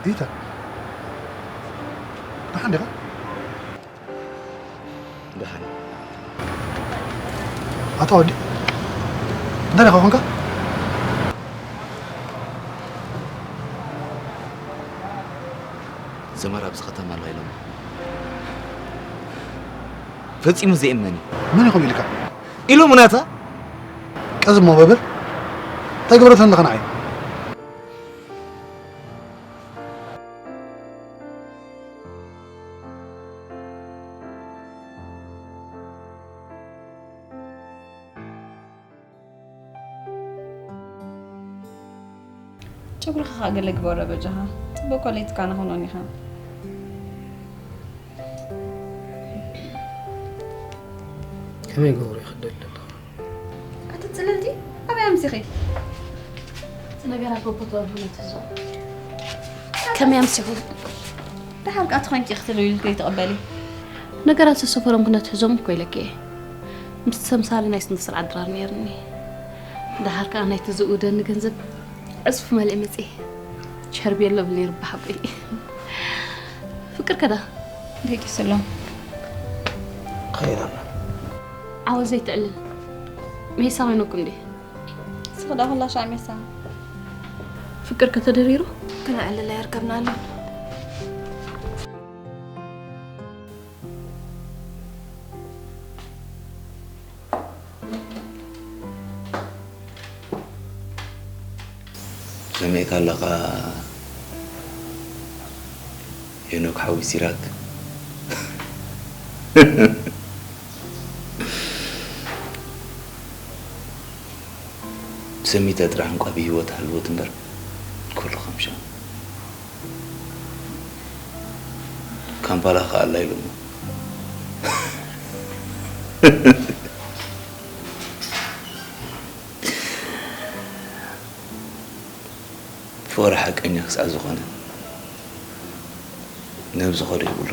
ዲታ፣ ደሓን ዲኻ? ደሓን። ኣታ ወዲ፣ እንታይ ዲኻ ኾንካ? ዘመር ኣብዚ ከተማ ኣሎ ኢሎም። ፈጺሙ ዘይእመን እዩ። መን እዩ ከምኡ ኢልካ? ኢሎምና እታ። ቀስ እሞ በል። እንታይ ገበረት ኣለኻ ንዓይ? ጨጉርኻ ኸኣ ገለ ግበሮ በጃኻ። ጽቡቕ ኮሌትካ ንኹኖን ኢኻ። ከመይ ገብሩ ይኽደል ኣለኹ? ኣቲ ጽልልቲ፣ ኣበይ ኣምሲኺ? እቲ ነገራት በቦ ተወልሁነ ትሕዞ። ከመይ ኣምሲኹ? ደሓር ከኣ ትኾንኪ ክትልዊ ኢልኪ ትቕበሊ። ነገራት ሰፈሮም ክነትሕዞም እኮ ኢለኪ እየ። ምስ ተምሳሌ ናይ ስነ ስርዓት ድራር ነይርኒ። ደሓር ከኣ ናይቲ ዝእውደኒ ገንዘብ ዕጽፍ መሊእ መጺእ። ቸርቢ የሎ ብል ነይሩ ብሓቂ። ፍቅር ከዳ? ደቂሱ ኣሎ። ከይድ ኣሎ። ዓወት ዘይትዕልል። ሜሳ ኮይነኩም ድየ? ስኽዳ ኩላ ሻዕ ሜሳ። ፍቅር ከተደሪሩ? ክነዕልል ኣይርከብናሉን። ሰሚዕካ ኣለኻ ሄኖክ ሓዊ ሲራክ? ሰሚተ ጥራሕ እንቋ ብህይወት ሃልወት እምበር ኩሉ ከም ሻም። ካምፓላ ከኣ ኣላ ኢሎሞ። ፍቕሪ ሓቀኛ ክሳዕ ዝኾነ ነብዚ ኸዶ ይብሉ።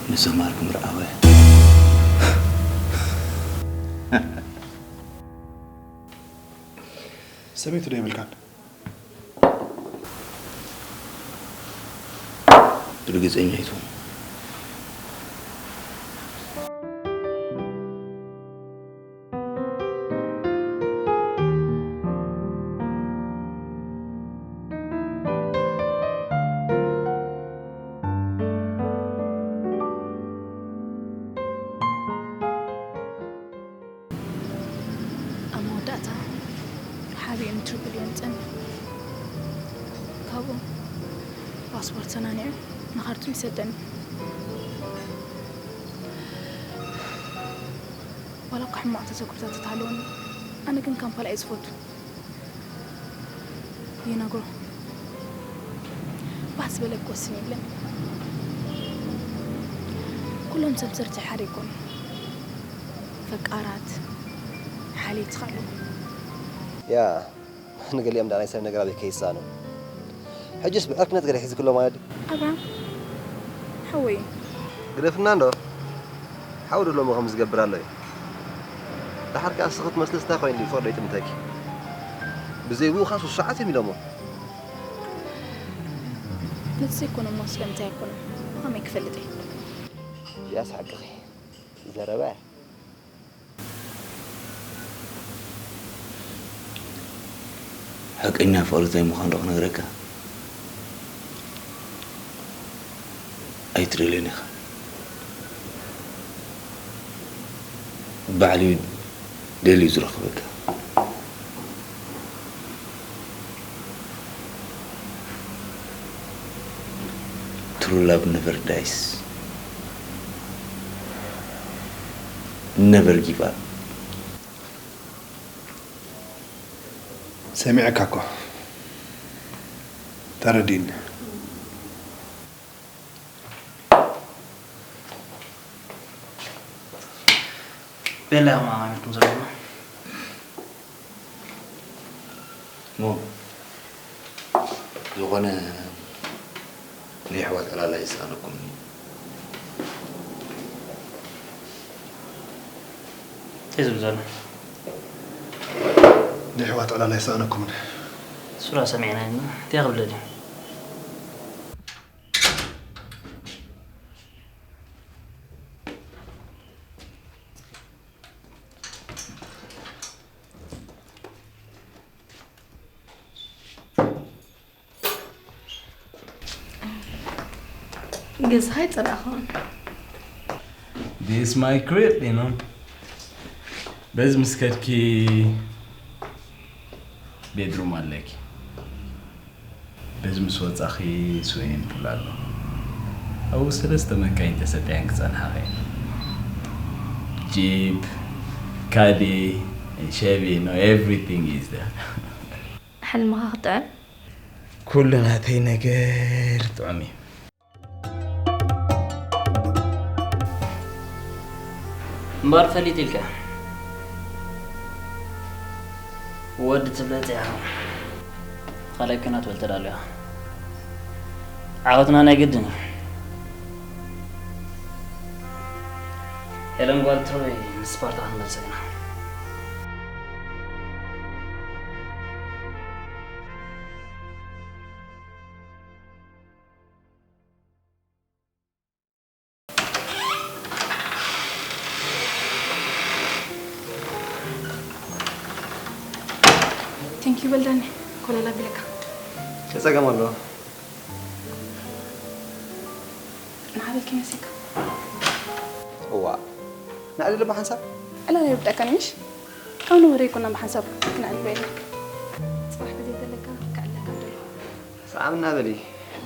ንሰማርኩም ረኣወ። ሰበይቲ ዶ የብልካን? ርግጸኛ ኣይትኹን። ኣብ መወዳእታ ሓቢኦም ትሪፕል እዮም ጸኒሑ። ካብኡ ፓስፖርት ሰናኒዑ ንኻርቱም ይሰደኒ። ዋላ እኳ ሕማቕ ተዘክሮታት ተትሃለወኒ፣ ኣነ ግን ካምፓላ እየ ዝፈቱ። ይነግሮ ባህ ዝበለ ክወስን የብለን። ኩሎም ሰብ ዘርትዕ ሓደ ይኮኑ። ፈቃራት ሓልየት ኻለዉ ያ ንገሊኦም ደኣ ናይ ሰብ ነገር ኣበይ ከይሳኑ። ሕጅስ ብዕርክነት ገለ ሒዝክሎ ማለት ድዩ? ኣብርሃም ሓወይ ግደፍና እንዶ ሓው ደሎ ሞ ከም ዝገብር ኣሎ እዩ። ደሓር ከኣ ስኽት መስልስ እንታይ ኮይኑ ይፈቕዶ ይጥምተኪ። ብዘይ ብኡ ኻስ ሰዓት እዮም ኢሎሞ። ነቲ ዘይኮነ እሞ ስለምንታይ ኣይኮነን ብኸመይ ክፈልጥ እየ? ያስ ሓቅኺ ዘረባ እያ። ሓቀኛ ፍቕሪ እንታይ ምዃኑ ዶ ክነግረካ? ኣይትደልዮን ኢኻ። ባዕሉ እዩ ደልዩ ዝረኽበካ። True love never dies. Never give up. ሰሚዐካ እኮ ተረዲእኒ። ቤላ ኢኹም ኣማሚርኩም ዘለኹም። እሞ ዝኾነ ናይ ኣሕዋት ዕላል ኣይሰኣነኩም። እንታይ ዝብል ዘሎ? ናይ ኣሕዋት ዕላል ኣይሰኣነኩምን። ሱራ ሰሚዕና ኢና። እንታይ ክብል ደልዩ? ገዛኻ ኣይጸላእኽዎን። This my crib, you know. በዚ ምስ ከድኪ ቤድሩም ኣለኪ። በዚ ምስ ወጻኺ ስዊሚንግ ፑል ኣሎ። ኣብኡ ሰለስተ መካይን ተሰጢሐን ክጸንሓኺ። ጂፕ፣ ካዴ፣ ሸቪ፣ no, everything is there. ሕልምኻ ክጥዕም። ኩሉ ናተይ ነገር ጥዑም እዩ። እምበኣር ፈሊጥ ኢልካ ወዲ ትብለጽ ኢኻ። ካልኣይ ኩናት በል ተዳሉ ኢኻ። ዓወትና ናይ ግድን እዩ። ሄለን ጓል ትሮይ ንስፓርታ ክንመልሰና። ቴንኪዩ በል ዳኒ፣ ኮለል ኣቢለካ። እንታይ ጸገም ኣለዎ? ማዕበል ከመይ መሲልካ? እዋ ንዕልል እሞ ሓንሳብ ዕላል ኣይውድኣካን እዩ ምሽ? ካብ ንወረ ኣይኮናን ብሓንሳብ ክነዕልሎ ኢልና። ጽባሕ ግዜ ዘለካ ከዕልለካ ደለኹ። ሰዓብና በሊ፣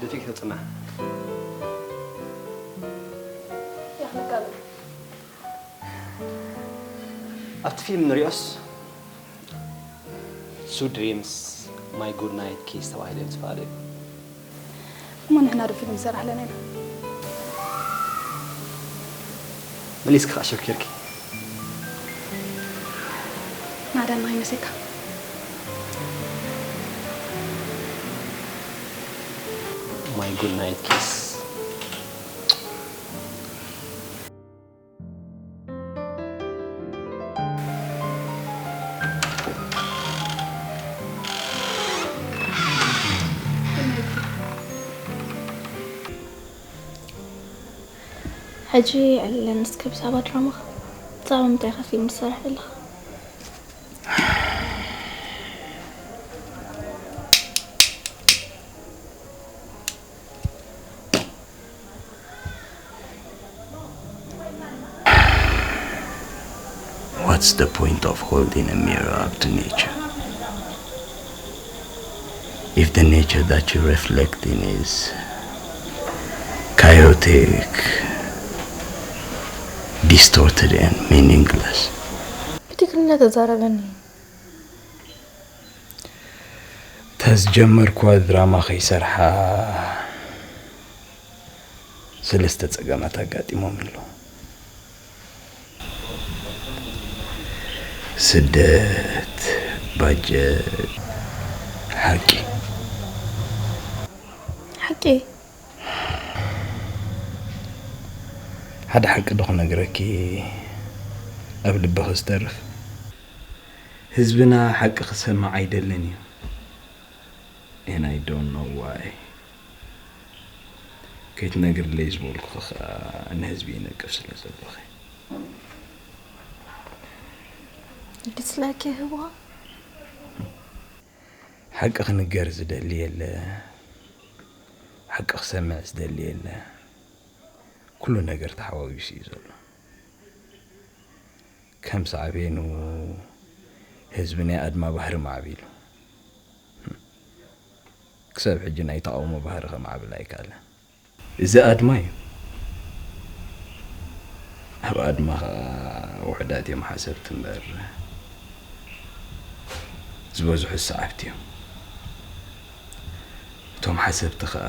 ደፊእኪ ተጽናሕ። ይኣኽለካ በል። ኣብቲ ፊልም ንሪኦስ ስዊት ድሪምስ My Good Night Kiss ተባሂሉ እዮም ዝፈላለዩ። እሞ ንሕና ዶ ፊልም ንሰርሕ ኣለና ኢና? መሊስኪ ከዓ ሸኪርኪ። ናዳና ይመስለካ? My Good Night Kiss። ሕጂ ዕልለን እስከ ብዛዕባ ድራማኻ። ብዛዕባ ምንታይ ኢኻ ፊልም ትሰርሕ ዘለኻ? What's the point of holding a mirror up to nature? If the nature that you're reflecting is chaotic, distorted, and meaningless. ብትግርኛ ተዛረበኒ። እታ ዝጀመርኩዋ ድራማ ከይሰርሓ ሰለስተ ጸገማት ኣጋጢሞም ኣለዉ። ስደት፣ ባጀት፣ ሓቂ። ሓቂ? ሓደ ሓቂ ዶ ክነግረኪ ኣብ ልብኺ ዝተርፍ? ህዝብና ሓቂ ክሰምዕ ኣይደልን እዩ። And I don't know why። ከይትነግርለይ ዝበልኩኺ ኸኣ ንህዝቢ ይነቅፍ ስለ ዘለኺ። ዲስላይክ ይህብዋ። ሓቂ ክንገር ዝደሊ የለ፣ ሓቂ ክሰምዕ ዝደሊ የለ። ኩሉ ነገር ተሓዋዊሱ እዩ ዘሎ። ከም ሳዕቤኑ ህዝቢ ናይ ኣድማ ባህሪ ማዕቢሉ። ክሳብ ሕጂ ናይ ተቓውሞ ባህሪ ከማዕብል ኣይከኣለን። እዚ ኣድማ እዩ። ኣብ ኣድማ ኸኣ ውሑዳት እዮም ሓሰብቲ እምበር ዝበዝሑ ሰዓብቲ እዮም። እቶም ሓሰብቲ ኸኣ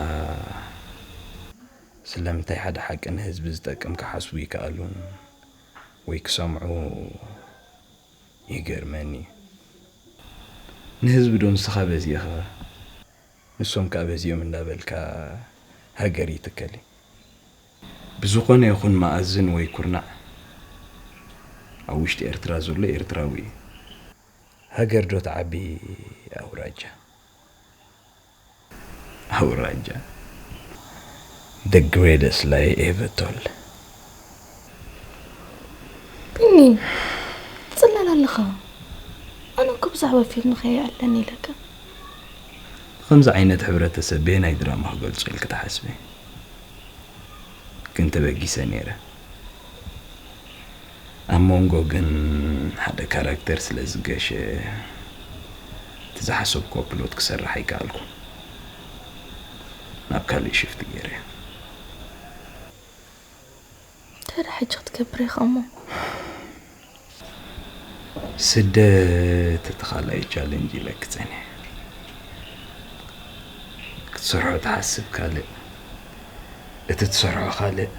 ስለምንታይ ሓደ ሓቂ ንህዝቢ ዝጠቅም ክሓስቡ ይከኣሉን ወይ ክሰምዑ ይገርመኒ። ንህዝቢ ዶ ንስኻ በዚእኻ ንሶም ከኣ በዚኦም እንዳበልካ ሃገር ይትከል። ብዝኾነ ይኹን መኣዝን ወይ ኩርናዕ ኣብ ውሽጢ ኤርትራ ዘሎ ኤርትራዊ እዩ። ሃገር ዶ ትዓቢ ኣውራጃ? ኣውራጃ። The greatest lie ever told። ቢኒ፣ ትጽለል ኣለኻ። ኣነ እኮ ብዛዕባ ፊልም ከይኣለኒ ኢለካ። ከምዚ ዓይነት ሕብረተሰብ በየናይ ድራማ ክገልጾ ኢልክ ትሓስቢ? ግን ተበጊሰ ነይረ። ኣብ መንጎ ግን ሓደ ካራክተር ስለ ዝገሸ እቲ ዝሓሰብክዎ ፕሎት ክሰርሕ ኣይከኣልኩን። ናብ ካልእ ሽፍት ገይረ። እንታይ ደኣ ሕጂ ክትገብር ኢኻ እሞ? ስደት እቲ ካልኣይ ቻለንጅ ኢለኪ ጸኒሐ። ክትሰርሖ ትሓስብ ካልእ፣ እቲ ትሰርሖ ካልእ።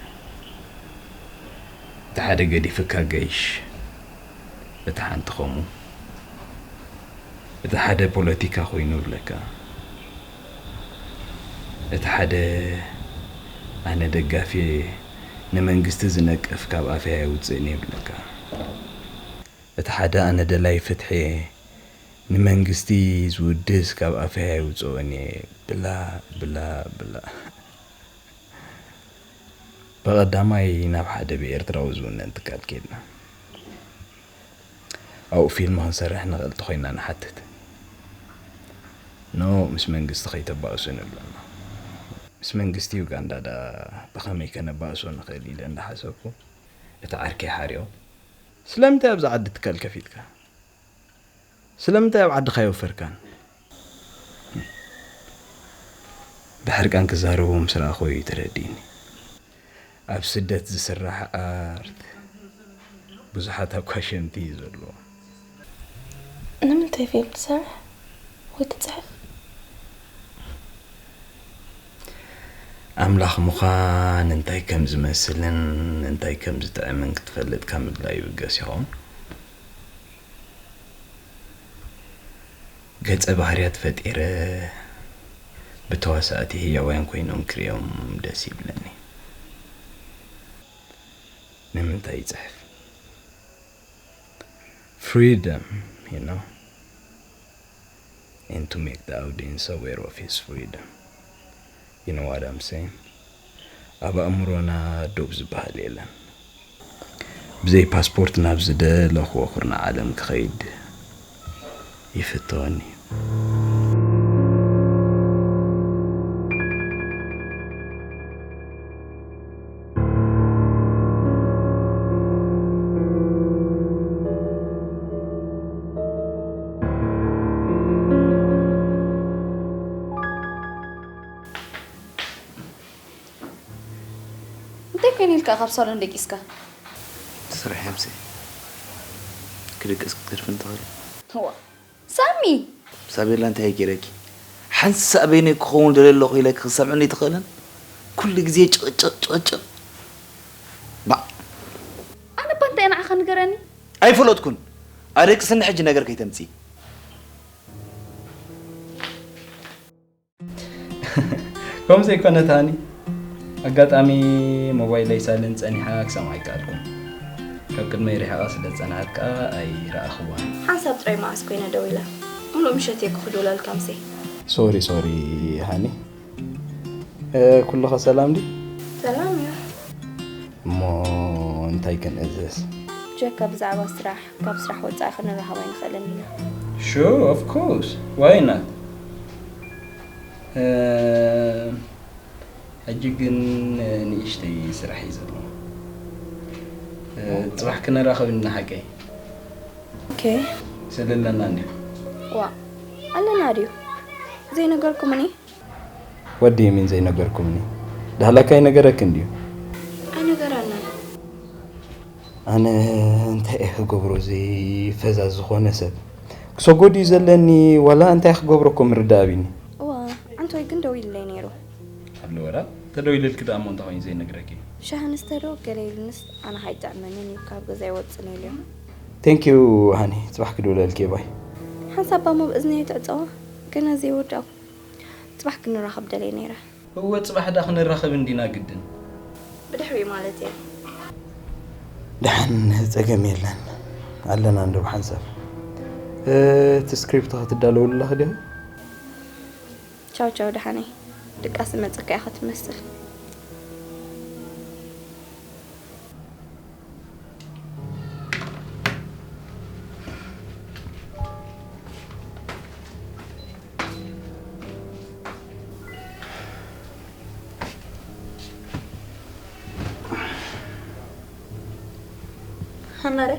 እቲ ሓደ ገዲፍካ ገይሽ፣ እቲ ሓንቲ ከምኡ። እቲ ሓደ ፖለቲካ ኮይኑ ይብለካ። እቲ ሓደ ኣነ ደጋፊ ንመንግስቲ ዝነቅፍ ካብ ኣፈይ ኣይውፅእን ይብለካ። እቲ ሓደ ኣነ ደላይ ፍትሒ ንመንግስቲ ዝውድስ ካብ ኣፈይ ኣይውፅኦን እየ ብላ ብላ ብላ። ብቐዳማይ ናብ ሓደ ብኤርትራዊ ዝውነን ትካል ከድና። ኣብኡ ፊልም ክንሰርሕ ንኽእል ተኾይንና ንሓትት። ኖ፣ ምስ መንግስቲ ከይተባእሱ ንብለና። ምስ መንግስቲ ዩጋንዳ ደኣ ብኸመይ ከነባእሶ ንኽእል ኢለ እንዳሓሰብኩ፣ እቲ ዓርከይ ሓሪኦ፣ ስለምንታይ ኣብዚ ዓዲ ትካል ከፊትካ? ስለምንታይ ኣብ ዓድኻ ኣይወፈርካን? ብሕርቃን ክዛረቦ ምስ ረኣኹ እዩ ተረዲእኒ። ኣብ ስደት ዝስራሕ ኣርት ብዙሓት ኣኳሸምቲ እዩ ዘለዎ። ንምንታይ ፊልም ትሰርሕ ወይ ትጽሕፍ? ኣምላኽ ምዃን እንታይ ከም ዝመስልን እንታይ ከም ዝጥዕምን ክትፈልጥ ካብ ምድላይ ይብገስ ይኸውን። ገጸ ባህርያት ፈጢረ ብተዋሳእቲ ህያውያን ኮይኖም ክርእዮም ደስ ይብለኒ። ንምንታይ ይጽሕፍ? Freedom, you know, and to make the audience aware of his freedom. You know what I'm saying? ኣብ ኣእምሮና ዶብ ዝበሃል የለን። ብዘይ ፓስፖርት ናብ ዝደለኽዎ ኩርናዕ ዓለም ክኸይድ ይፍተወኒ እዩ። እንታይ ኮይኑ ኢልካ ካብ ሳሎን ደቂስካ? ትስራሕ ሕምሲ ክድቅስ ክትገድፍን ትኽእል። ዋ ሳሚ! ሳቤላ እንታይ ገይረኪ? ሓንሳእ በይነይ ክኸውን ደለ ኣለኹ ኢለኪ ክሰምዕኒ ኣይትኽእልን? ኩሉ ግዜ ጭቕጭቕ ጭቕጭቕ። ባዕ! ኣነ እባ እንታይ ንዓኻ ንገረኒ? ኣይፈለጥኩን። ኣደቅስኒ ሕጂ ነገር ከይተምፂ። ከምኡ ዘይኮነት ሃኒ፣ ኣጋጣሚ ሞባይለይ ሳይለንት ጸኒሓ ክሰምዓ ኣይከኣልኩን። ካብ ቅድመይ ርሒቓ ስለ ዝጸንሓት ከኣ ኣይረኣኽዋን። ሓንሳብ ጥራይ መዓስ ኮይነ ደዊለ? ሙሉእ ምሸት እየ ክኽድውለልካ ምሴ። ሶሪ ሶሪ ሃኒ። ኩሉኸ ሰላም ድዩ? ሰላም እዩ። እሞ እንታይ ክንእዘዝ? ጀካ ብዛዕባ ስራሕ፣ ካብ ስራሕ ወጻኢ ክንራኸብ ኣይንኽእልን ኢና። Sure, of course. Why not? ሕጂ ግን ንእሽተይ ስራሕ እዩ ዘሎ። ጽባሕ ክነራኸብ ኢና ሓቀይ? ኦኬ። ሰለለና እንዲዩ። ዋ ኣለና ድዩ? ዘይነገርኩምኒ? What do you mean ዘይነገርኩምኒ? ዳህላክ ኣይነገረክን ድዩ? ኣይነገረንን። ኣነ እንታይ እየ ክገብሮ እዚ ፈዛዝ ዝኾነ ሰብ? ክሰጎ ድዩ ዘለኒ ዋላ እንታይ ክገብሮ እኮ ምርዳእ ኣቢኒ። እዋ ዓንቶይ ግን ደዊሉለይ ነይሩ። ኣሎ ወላ ተደዊሉልኪ ደኣ እሞ እንታይ ኮይኑ ዘይነግረኪ? ሻሂ ንስተ ዶ ገለ ኢሉንስ ኣነ ኣይጥዕመንን እዩ ካብ ገዛ ይወፅእ ነይሩ እዩ። Thank you ሃኒ፣ ፅባሕ ክድውለልኪ እየ ባይ። ሓንሳብ ባሞ ብእዝነይ ኣይትዕፀዋ ገና ዘይወዳእኩ። ፅባሕ ክንራኸብ ደልየ ነይረ። እወ ፅባሕ ደኣ ክንራኸብ እንዲና ግድን። ብድሕሪኡ ማለት እየ። ደሓን ፀገም የለን ኣለና እንዶ ብሓንሳብ። እቲ ስክሪፕቶ ክትዳለውሉ ኣለኺ ዲኺ? ቻው ቻው ደሓነይ። ድቃስ ዝመፀካ ኢኻ ትመስል። ሃናረ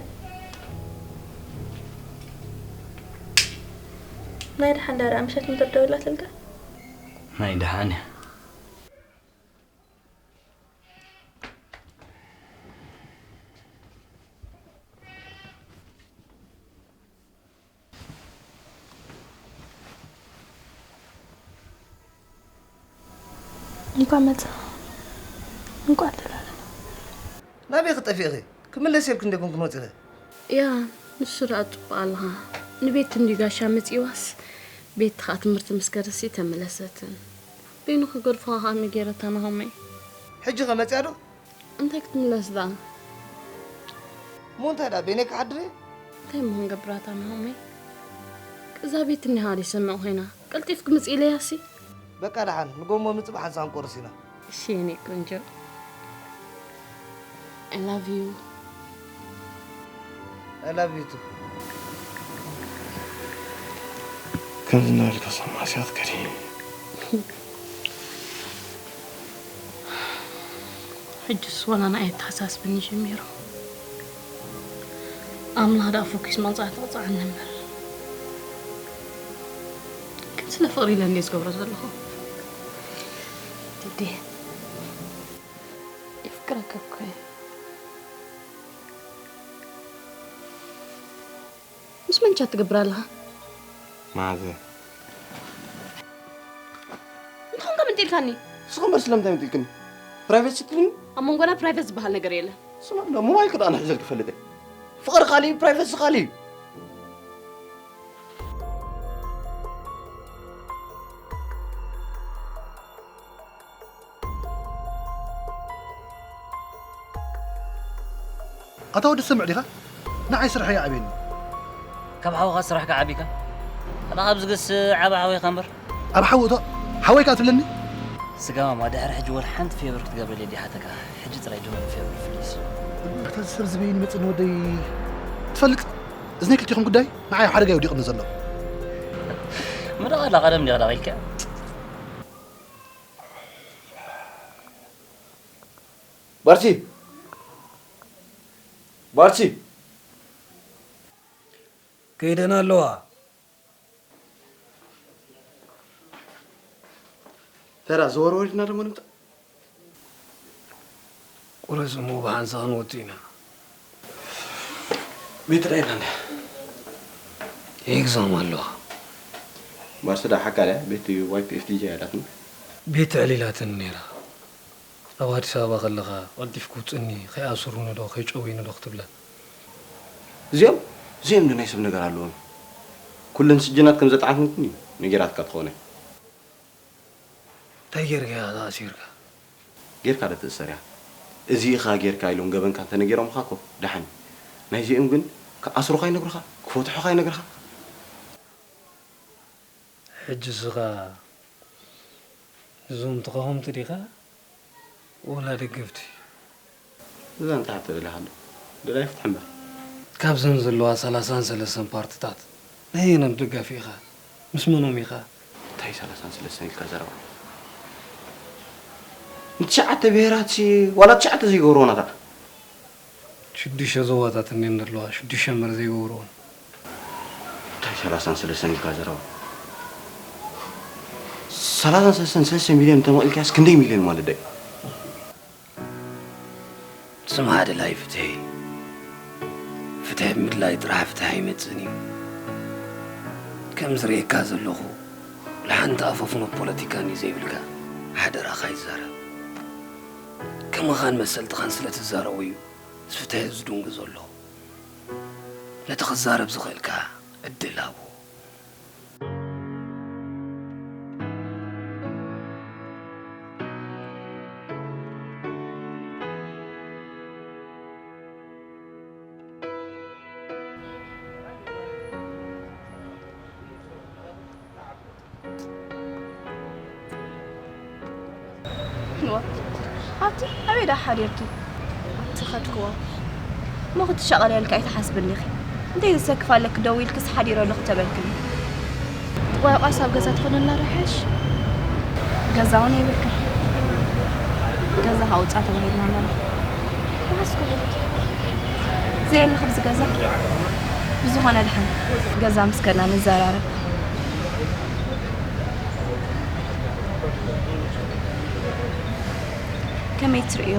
ናይ ደሓን ዳር ኣምሸት ምድር ደውላትልካ ናይ ደሓን እያ። እንኳዕ መጻ እንኳዕ ተላለ ናበይ ክጠፊእኺ? ክምለስ ኢልኩ እንደ ኮንኩ መጺኺ? ያ ንሱ ደኣ ጽቡቕ ኣለኻ። ንቤት እንዲ ጋሻ መጺዋስ ቤት ኸኣ ትምህርቲ ምስ ከደሲ ተመለሰትን። በይኑ ክገድፎ ኸኣ መጌረታ ናሆመይ። ሕጂ ኸ መጺኣ ዶ? እንታይ ክትምለስ ደኣ? እሞ እንታይ ደኣ በይነይ ክሓድር እየ? እንታይ እሞ ክንገብር ኣታ ናሆመይ? እዛ ቤት እኒሃ ድዩ ሰምዕ ኮይና? ቀልጢፍኪ ምጽኢ ኢለያሲ። በቃ ደሓን ንጎሞ ምጽባሕ ሓንሳብ ክንቆርስ ኢና። እሺ የኔ ቆንጆ። I love you. I love you too. ከምዚ እናበልካ ሰማስያት ከዲ ሕጅስ ወላ ንኣይ ኣተሓሳስበኒ ጀሚሩ። ኣምላኽ ደኣ ፈኲስ መቕጻዕቲ ቅጽዓኒ እምበር። ግን ስለ ፍቕሪ ኢለ እንድየ ዝገብሮ ዘለኹ። ቴዲ፣ የፍቅረካ እኮ እየ። ምስ መን ቻት ትገብር ኣለኻ? ማዘ። እንተኾንካ ምንጢልካኒ? ንስኺ እምበር ስለምንታይ መጺእክኒ? ፕራይቬት ስክሪን? ኣብ መንጎና ፕራይቬት ዝበሃል ነገር የለን። ስማ፣ እንዶ ሞባይል ክዳን ሕዘል ክፈልጥ እየ። ፍቕሪ ካልእ እዩ፣ ፕራይቬት ካልእ እዩ። ኣታ ወዲ ሰምዕ ዲኻ? ንዓይ ስራሕ ይዓብየኒ። ካብ ሓውኻ ስራሕካ ዓቢካ? ኣታ ካብዚ ግስ ዓቢ ሓወይካ እምበር። ኣብ ሓዊ እቶ ሓወይካ ትብለኒ? ስጋማማ ድሕሪ ሕጂ ወላ ሓንቲ ፌቨር ክትገብረለይ ድሓተካ? ሕጂ ጥራይ ዶ ፌቨር ፕሊዝ። ኣታ እዚ ሰብ ዝበይን ይመጽእ ንወደይ ትፈልጥ? እዚ ናይ ክልቲኹም ጉዳይ ንዓይ ኣብ ሓደጋ እዩ ወዲቕኒ ዘሎ። ምደቓላ ቀደም ዲኻ ዳቒልካ? ባርሲ! ባርሲ! ከይደን ኣለዋ። ተራ ዘወርወርና ደሞ ንምጣ። ቁረስ እሞ ብሓንሳእ ክንወቱ ኢና። ቤት ራእይና እንዳ። ኤግዛም ኣለዋ። ባርሲ ዳ ሓቃ ድያ? ቤት ዋይ ፒ ኤፍ ቲ ጂ ኣላትና። ቤት ተዕሊላትን ነይራ። ኣብ ኣዲስ ኣበባ ከለኻ ቀልጢፍኩ ውጽእኒ፣ ከይኣስሩኒ ዶ ከይጨውዩኒ ዶ ክትብለን። እዚኦም፣ እዚኦም ዶ ናይ ሰብ ነገር ኣለዎም? ኩለን ስጅናት ከም ዘጥዓመትኒ ነጊራትካ ትኾነ። እንታይ ጌርካ ኢኻ ተኣሲርካ? ጌርካ ዶ ትእሰር ኢኻ? እዚ ኢኻ ጌርካ ኢሎም ገበንካ እንተነጊሮምኻ እኮ ደሓን እዩ። ናይዚኦም ግን ክኣስሩኻ ይነግሩኻ፣ ክፈትሑኻ ይነግርኻ። ሕጂ እስኻ እዞም ተቓወምቲ ዲኻ ወላ ደገፍቲ? እዛ እንታይ ሕቶ ደሊኻ ኣሎ? ደላይ ፍትሒ እምበር። ካብዘን ዘለዋ ሰላሳን ሰለስተን ፓርትታት ናየነም ደጋፊ ኢኻ? ምስ መኖም ኢኻ? እንታይ ሰላሳን ሰለስተን ኢልካ ዘረባ? ንትሽዓተ ብሄራት ሲ ዋላ ትሽዓተ ዘይገብርዎ ናታ? ሽዱሽተ ዞባታት እኔን ዘለዋ፣ ሽዱሽተ እምበር ዘይገብርወን። እንታይ ሰላሳን ሰለስተን ኢልካ ዘረባ? ሰላሳን ሰለስተን ሰለስተ ሚልዮን እንተመቒልካስ ክንደይ ሚልዮን ማለት ደይ? ስምዓ ደላይ ፍትሒ። ፍትሒ ብምድላይ ጥራሕ ፍትሒ ኣይመጽእን እዩ። ከም ዝርእየካ ዘለኹ፣ ንሓንቲ ኣፈፍኖ ፖለቲካን እዩ ዘይብልካ። ሓደራኻ ይዛረብ። ከማኻን መሰልትኻን ስለ ትዛረቦ እዩ ፍትሒ ዝድንጉ ዘሎ። ነቲ ክዛረብ ዝኽእል ከኣ ዕድል ሃቦ። ዋ፣ ኣቲ ኣበይ ደኣ ሓዲርኪ? ኣቲ ኸድክዋ። እሞ ክትሻቐሊ ኢልኪ ኣይትሓስብን ዲኺ? እንተይ ዘሰክፍ ኣለኪ ደዊልክስ ሓዲረ ኣለኹ ተበልክኒ። ዋይ፣ ቋስ ኣብ ገዛ ትኾነና ዶ ይሓይሽ? ገዛ እውን የብልክን። ገዛ ካውፃ ተባሂልና ኣለና። መዓስ ክቡት? ዘየለ ኣብዚ ገዛ? ብዝኾነ ድሓን ገዛ ምስ ከድና ንዘራረብ። ከመይ ትርእዮ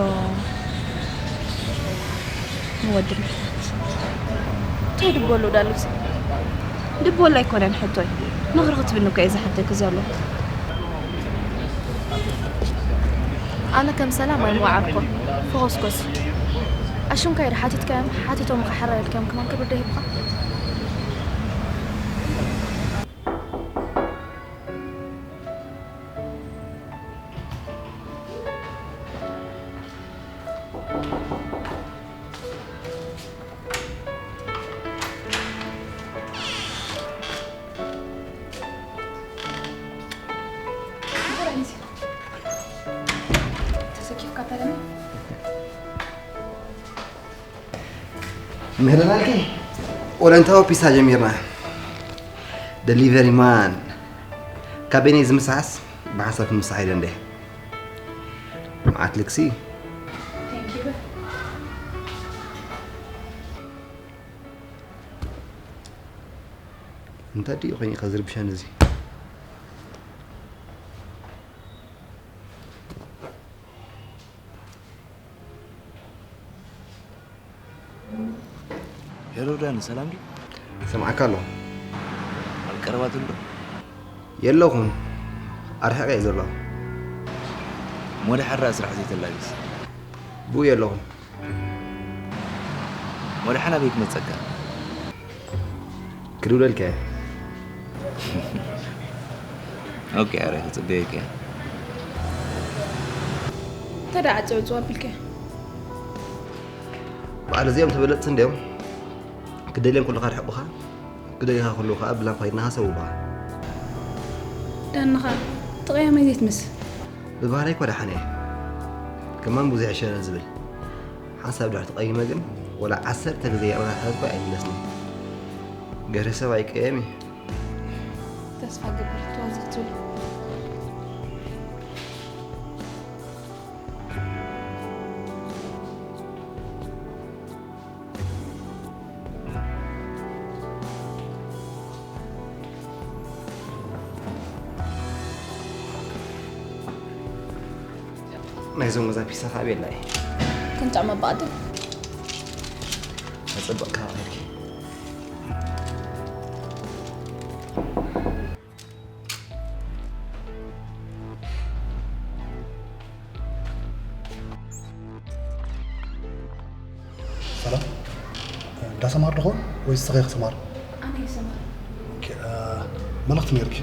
ንወዲ ምሕታት? እንታይ ድበሎ ዳ ልብሲ? ድበሎ ኣይኮነን ሕቶይ። ምኽሪ ክትብኒ እኮ እየ ዝሓተኪ ዘለኹ። ኣነ ከም ሰላም ኣይምወዓርኮን። ፈኾስኮስ። ኣሽምካ ኢድ ሓቲትካዮም፣ ሓቲቶም ከሓራ ኢልካዮም ከማን ክብር ዶ ሂብካ? ተሰኪፍካ ተለሚ። ምህለናልኪ ወለንታዊ ፒሳ ጀሚርና። ደሊቨሪ ማን ካበይነይ ዝምሳሕስ ብሓንሳብ ክምሳሕ ኢለ እንደ መዓት ልክሲ። እንታይ ድዩ ኮይኑ ከዝርብሸን እዚ? ሄሎ ዳኒ፣ ሰላም ድዩ? ሰምዓካ ኣለኹ። ኣብ ቀረባ ትህሉ ዶ? የለኹን፣ ኣርሒቐ እየ ዘለኹ። ወደ ሓራ ስራሕ ዘይተላግስ። ብኡ የለኹም። ወደ ሓና ቤት መጸካ። ክድውለልካ እየ። ኦኬ፣ ኣረ ክጽበየካ እየ። እንታይ ደኣ ዓጸውጽው ኣቢልካ? በዓል እዚኦም ተበለጽቲ እንዲኦም። ክደልዮም ኩልኻ ርሕቑኻ፣ ክደልኻ ኩሉ ከዓ ብላምፓ ኢድናኻ ሰውብኻ። ዳንኻ ተቐያማይ ዘይትመስል። ብባህላይ እኳ ደሓን እየ። ከማን ብዙሕ ይሸለል ዝብል ሓንሳብ ድሕር ተቐይመ ግን ወላ ዓሰርተ ግዜ የቕናሕካ እኳ ኣይምለስኒ። ገርህ ሰብ ኣይቀየም እዩ። ተስፋ ገብር ትዋዚ ክትብሉ ናይዞም ገዛ ፒሳ ከዓ ቤላ እዩ። ክንጥዕም ኣባዕድም ተፀበቕካ ኸልኪ ሰላም፣ እንዳ ሰማር ድኾን ወይስ ስኸ ሰማር? ኣነ ይሰማር። ኦኬ፣ እ፣ መልእኽቲ ነይርኪ።